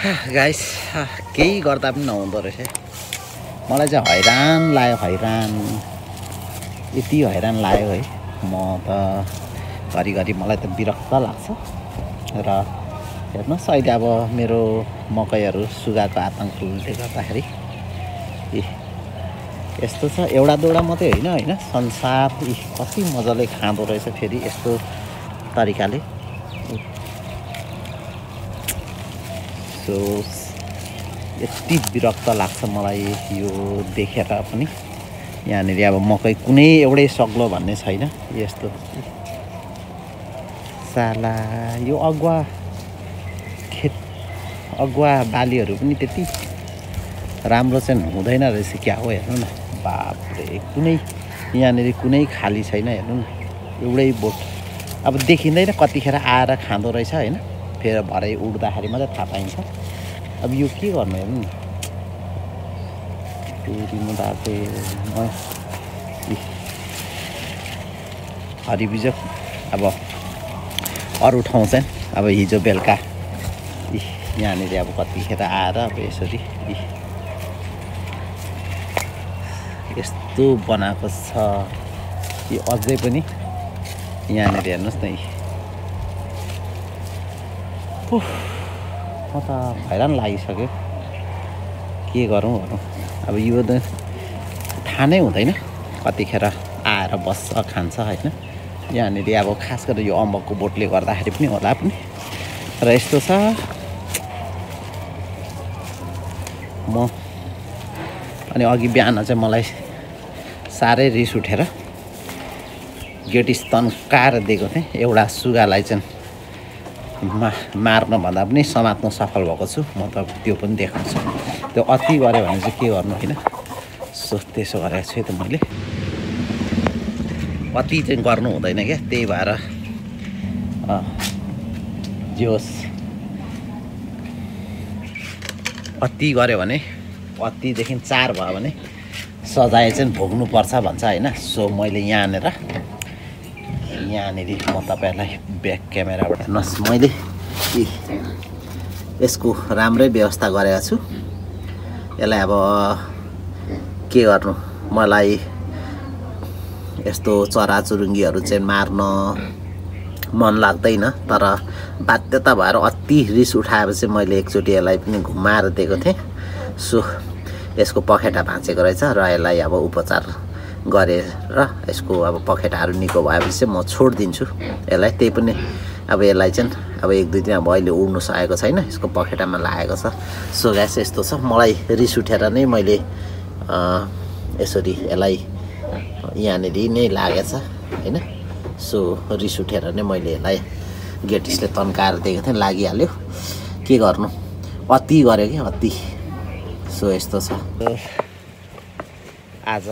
Guys केही गर्दा पनि नहुँदो रहेछ। मलाई चाहिँ हैरान लाग्यो, हैरान यति हैरान लाग्यो है। म त घरिघरि मलाई त विरक्त लाग्छ। र हेर्नुहोस् अहिले अब मेरो मकैहरू सुगाको आतङ्कले गर्दाखेरि यस्तो छ। एउटा दुईवटा मात्रै होइन संसार कति मजाले खाँदो रहेछ फेरि यस्तो तरिकाले। सो यति विरक्त लाग्छ मलाई यो देखेर पनि। यहाँनिर अब मकै कुनै एउटै सक्लो भन्ने छैन। यस्तो साला यो अगुवा बालीहरू पनि त्यति राम्रो चाहिँ हुँदैन रहेछ। क्या हो हेर्नु न, बापरे कुनै यहाँनिर कुनै खाली छैन। हेर्नु न एउटै बोट। अब देखिँदैन कतिखेर आएर खाँदो रहेछ होइन। फेरि भरे उड्दाखेरि मात्रै थाहा पाइन्छ। अब यो के गर्नु हेर्नु न। फेरि म हरिबिजक अब अरू ठाउँ चाहिँ अब हिजो बेलुका यहाँनिर अब कतिखेर आएर अब यसरी यस्तो बनाएको छ कि अझै पनि यहाँनिर हेर्नुहोस् न। म त हैरान लागिसक्यो के गरौँ। अब यो त थाहा नै हुँदैन कतिखेर आएर बस्छ खान्छ होइन। यहाँनिर अब खास गरेर यो अम्बकको बोटले गर्दाखेरि पनि होला पनि। र यस्तो छ म अनि अघि बिहान चाहिँ मलाई साह्रै रिस उठेर गेट तन्काएर दिएको थिएँ। एउटा सुगालाई चाहिँ मार्न भन्दा पनि समात्न सफल भएको छु। म त त्यो पनि देखाउँछु। त्यो अति गऱ्यो भने चाहिँ के गर्नु होइन। सो त्यसो गरेको छु त मैले। अति चाहिँ गर्नु हुँदैन क्या। त्यही भएर जे होस् अति गऱ्यो भने अतिदेखि 4 भयो भने सजाय चाहिँ भोग्नुपर्छ भन्छ होइन। सो मैले यहाँनिर म तपाईँहरूलाई ब्याक क्यामेराबाट हेर्नुहोस् मैले यसको राम्रै व्यवस्था गरेको छु। यसलाई अब के गर्नु, मलाई यस्तो चराचुरुङ्गीहरू चाहिँ मार्न मन लाग्दैन। तर बाध्यता भएर अति रिस उठाएपछि मैले एकचोटि यसलाई पनि घुमाएर दिएको थिएँ। सो यसको पखेटा भाँचेको रहेछ र यसलाई अब उपचार गरेर यसको अब पखेटाहरू निको भएपछि चाहिँ म छोडिदिन्छु यसलाई। त्यही पनि अब यसलाई चाहिँ अब 1-2 दिन अब अहिले उड्नु सकेको छैन। यसको पखेटामा लागेको छ। सो गाइस यस्तो छ। मलाई रिस उठेर नै मैले यसरी यसलाई यहाँनिर नै लागेछ होइन। सो रिस उठेर नै मैले यसलाई गेटिसले तन्काएर दिएको थिएँ। लागिहाल्यो के गर्नु, अति गऱ्यो कि अति। सो यस्तो छ। आज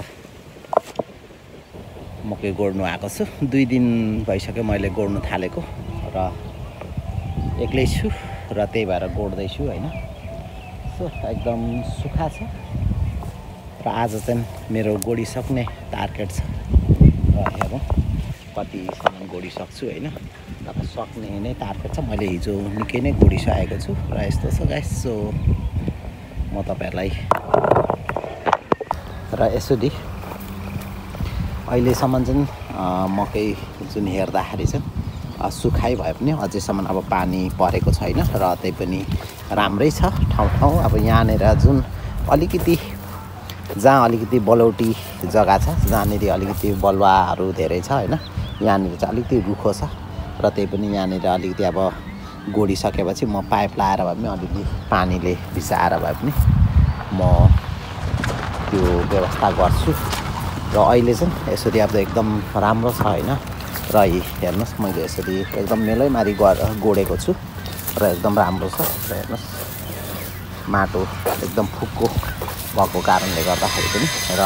मकै गोड्नु आएको छु। 2 दिन भइसक्यो मैले गोड्नु थालेको र एक्लै छु र त्यही भएर गोड्दैछु होइन। सो एकदम सुक्खा छ र आज चाहिँ मेरो गोडिसक्ने टार्गेट छ। र हेरौँ कतिसम्म गोडिसक्छु होइन। अब सक्ने नै टार्गेट छ। मैले हिजो निकै नै गोडिसकेको छु र यस्तो छ गाइस। सो म तपाईँहरूलाई र यसरी अहिलेसम्म चाहिँ मकै जुन हेर्दाखेरि चाहिँ सुखाइ भए पनि अझैसम्म अब पानी परेको छैन र त्यही पनि राम्रै छ ठाउँ। अब यहाँनिर जुन जहाँ अलिकति बलौटी जग्गा छ, जहाँनिर अलिकति बलुवाहरू धेरै छ होइन, यहाँनिर चाहिँ अलिकति रुखो छ र त्यही पनि यहाँनिर अलिकति अब गोडिसकेपछि म पाइप लाएर भए पनि अलिकति पानीले भिसाएर भए पनि म त्यो व्यवस्था गर्छु। र अहिले चाहिँ यसरी अब एकदम राम्रो छ होइन। र हेर्नुहोस् मैले यसरी एकदम मेलैमारी गोडेको छु र एकदम राम्रो छ। र हेर्नुहोस् माटो एकदम फुक्को भएको कारणले गर्दाखेरि पनि। र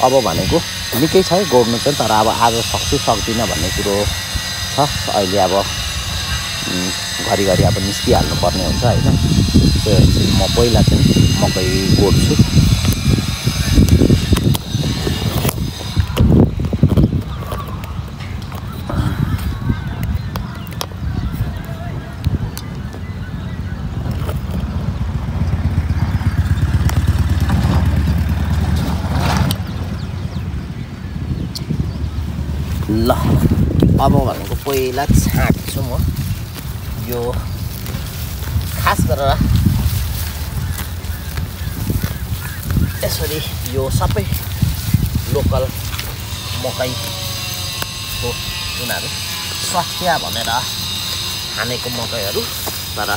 अब भनेको निकै छ है गोड्नु चाहिँ। तर अब आज सक्छु सक्दिनँ भन्ने कुरो छ। अहिले अब घरिघरि अब निस्किहाल्नु पर्ने हुन्छ होइन। म पहिला चाहिँ मकै गोड्छु। अब भनेको पहिला छाट्छु म यो खास गरेर यसरी यो सबै लोकल मकैको उनीहरू स्वास्थ्य भनेर हानेको मकैहरू तर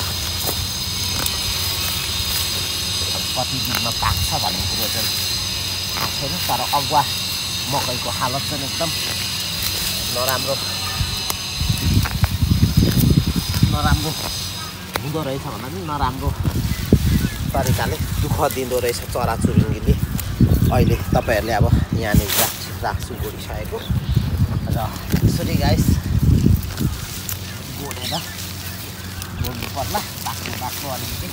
कति दिनमा पाक्छ भन्ने कुरो चाहिँ थाहा छैन तर अगुवा मकैको हालत चाहिँ एकदम नराम्रो हुँदो रहेछ भन्दा पनि नराम्रो तरिकाले दुःख दिँदो रहेछ चराचुरुङ्गीले अहिले तपाईँहरूले अब यहाँनिर राख्छु गोडिसकेको र यसरी गाइस गोडेर गोड्नु पर्ला बाक्लो अलिकति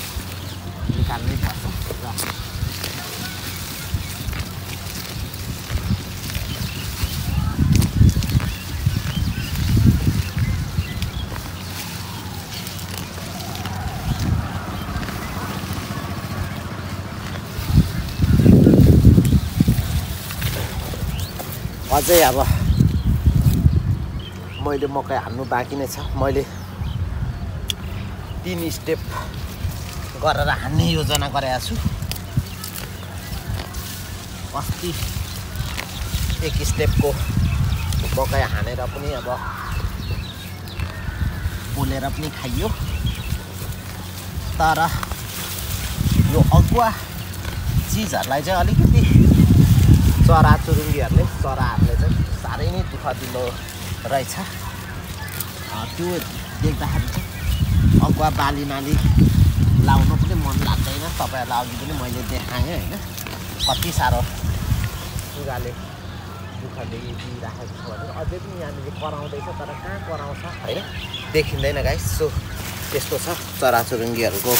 निकाल्नै पर्छ र अझै अब मैले मकै हाल्नु बाँकी नै छ मैले 3 स्टेप गरेर हान्ने योजना गरेको छु अस्ति 1 स्टेपको मकै हानेर पनि अब पोलेर पनि खाइयो तर यो अगुवा चिजहरूलाई चाहिँ अलिकति चराचुरुङ्गीहरूले चराहरूले चाहिँ साह्रै नै दुःख दिँदो रहेछ त्यो देख्दाखेरि चाहिँ अगुवा बालीनाली लाउनु पनि मन लाग्दैन तपाईँहरूलाई अघि पनि मैले देखाएँ होइन कति साह्रो सुगाले दुःख दिइराखेको छ भने अझै पनि यहाँनिर कराउँदैछ तर कहाँ कराउँछ होइन देखिँदैन गाइस सो त्यस्तो छ चराचुरुङ्गीहरूको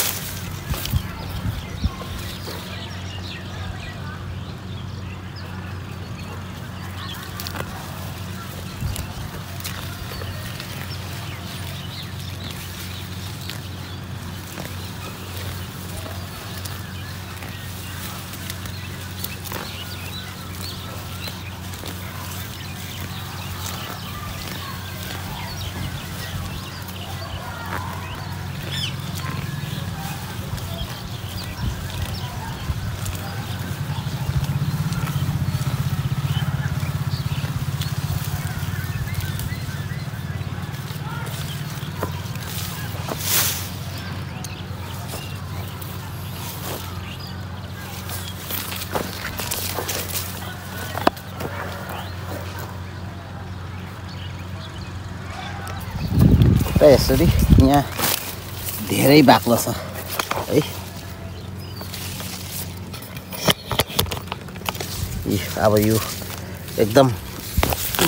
र यसरी यहाँ धेरै बाक्लो छ है अब यो एकदम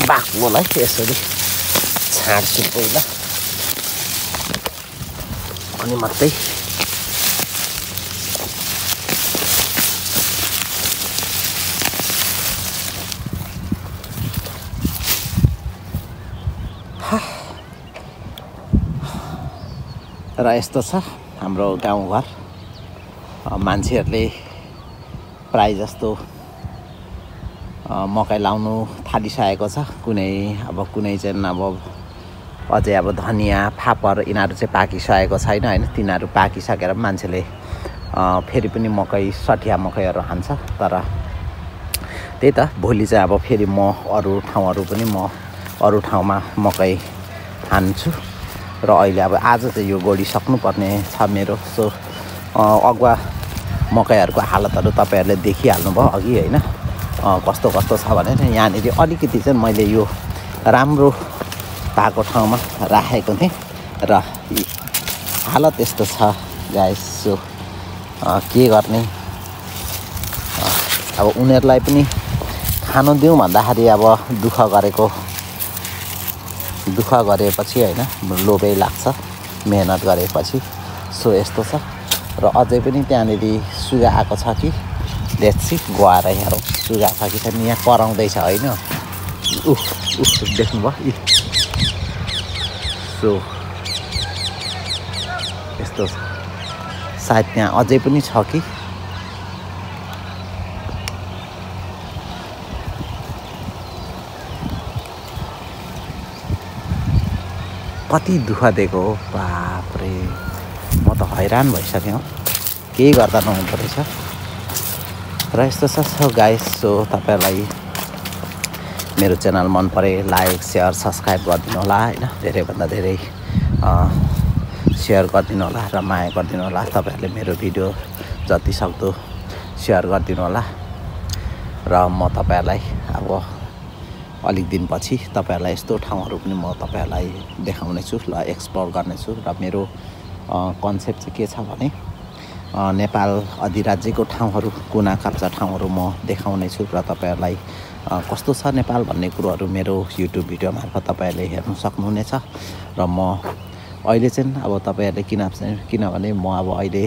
बाक्लोलाई यसरी छाड्छु पहिला अनि मात्रै र यस्तो छ हाम्रो गाउँघर मान्छेहरूले प्राय जस्तो मकै लाउनु थालिसकेको छ कुनै चाहिँ अब अझै अब धनियाँ फापर यिनीहरू चाहिँ पाकिसकेको छैन होइन तिनीहरू पाकिसकेर मान्छेले फेरि पनि मकै सठिया मकैहरू हान्छ तर त्यही त भोलि चाहिँ अब फेरि म अरू ठाउँमा मकै हान्छु र अहिले अब आज चाहिँ यो गोडिसक्नुपर्ने छ मेरो सो अगुवा मकैहरूको हालतहरू तपाईँहरूले देखिहाल्नुभयो अघि होइन कस्तो छ भने यहाँनिर अलिकति चाहिँ मैले यो राम्रो भएको ठाउँमा राखेको थिएँ र हालत यस्तो छ गाइस सो के गर्ने अब उनीहरूलाई पनि खानु दिउँ भन्दाखेरि अब दुःख गरेपछि होइन लोभै लाग्छ मेहनत गरेपछि सो यस्तो छ र अझै पनि त्यहाँनिर सुगा आएको छ कि लेट्स सी गएर हेरौँ सुगा छ कि छैन यहाँ कराउँदैछ होइन देख्नुभयो सो यस्तो छ सायद त्यहाँ अझै पनि छ कि कति दुःख दिएको हो बापरे म त हैरान भइसकेँ हौ केही गर्दा नहुँदो रहेछ र यस्तो छ गाइस सो तपाईहरुलाई मेरो च्यानल मन परे लाइक शेयर सब्स्क्राइब गरिदिनु होला हैन धेरैभन्दा धेरै शेयर गरिदिनु होला र माया गरिदिनु होला तपाईहरुले मेरो भिडियो जति सक्दो शेयर गरिदिनु होला र म तपाईहरुलाई अब अलिक दिनपछि तपाईहरुलाई यस्तो ठाउँहरु पनि म तपाईहरुलाई देखाउने छु ल एक्सप्लोर गर्ने छु र मेरो कन्सेप्ट चाहिँ के छ भने नेपाल अधिराज्यको ठाउँहरु कुना काप्चा ठाउँहरु म देखाउने छु र तपाईहरुलाई कस्तो छ नेपाल भन्ने कुरोहरु मेरो युट्युब भिडियो मार्फत तपाईहरुले हेर्न सक्नुहुनेछ र म अहिले चाहिँ अब तपाईहरुले किनभने म अब अहिले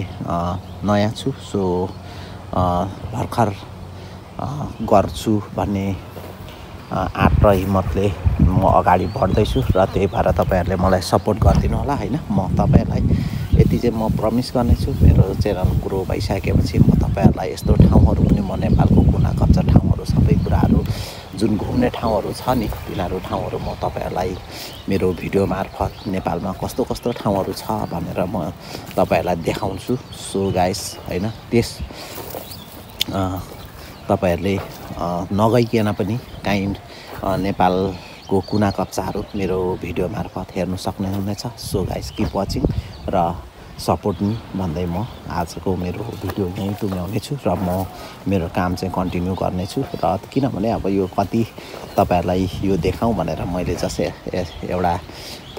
नयाँ छु सो भर्खर गर्छु भन्ने आँट र हिम्मतले म अगाडि बढ्दै छु र त्यही भएर तपाईहरुले मलाई सपोर्ट गरिदिनु होला हैन म तपाईहरुलाई यति चाहिँ म प्रमिस गर्ने छु मेरो च्यानल ग्रो भइसकेपछि म तपाईहरुलाई यस्तो ठाउँहरु पनि म नेपालको कुना काप्चा ठाउँहरु सबै कुराहरु जुन घुम्ने ठाउँहरु छ नि तिनीहरु ठाउँहरु म तपाईहरुलाई मेरो भिडियो मार्फत नेपालमा कस्तो कस्तो ठाउँहरु छ भनेर म तपाईहरुलाई देखाउँछु सो गाइस हैन त्यस तपाईहरुले नगइकन पनि काइन्ड नेपालको कुना काप्चाहरु मेरो भिडियो मार्फत हेर्न सक्नुहुनेछ सो गाइस किप वाचिङ र सपोर्ट मी भन्दै म आजको मेरो भिडियो यही टुङ्ग्याउने छु र म मेरो काम चाहिँ कन्टिन्यू गर्ने छु र किनभने अब यो कति तपाईहरुलाई यो देखाउँ भनेर मैले जस्ट एउटा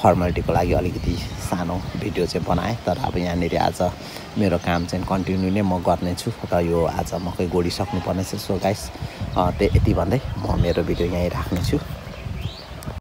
फर्मालिटीको लागि अलिकति सानो भिडियो चाहिँ बनाएँ तर अब यहाँनिर आज मेरो काम चाहिँ कन्टिन्यू नै म गर्ने छु र यो आज मकै गोडिसक्नु पर्नेछ सो गाइस यति भन्दै म मेरो भिडियो यही राख्ने छु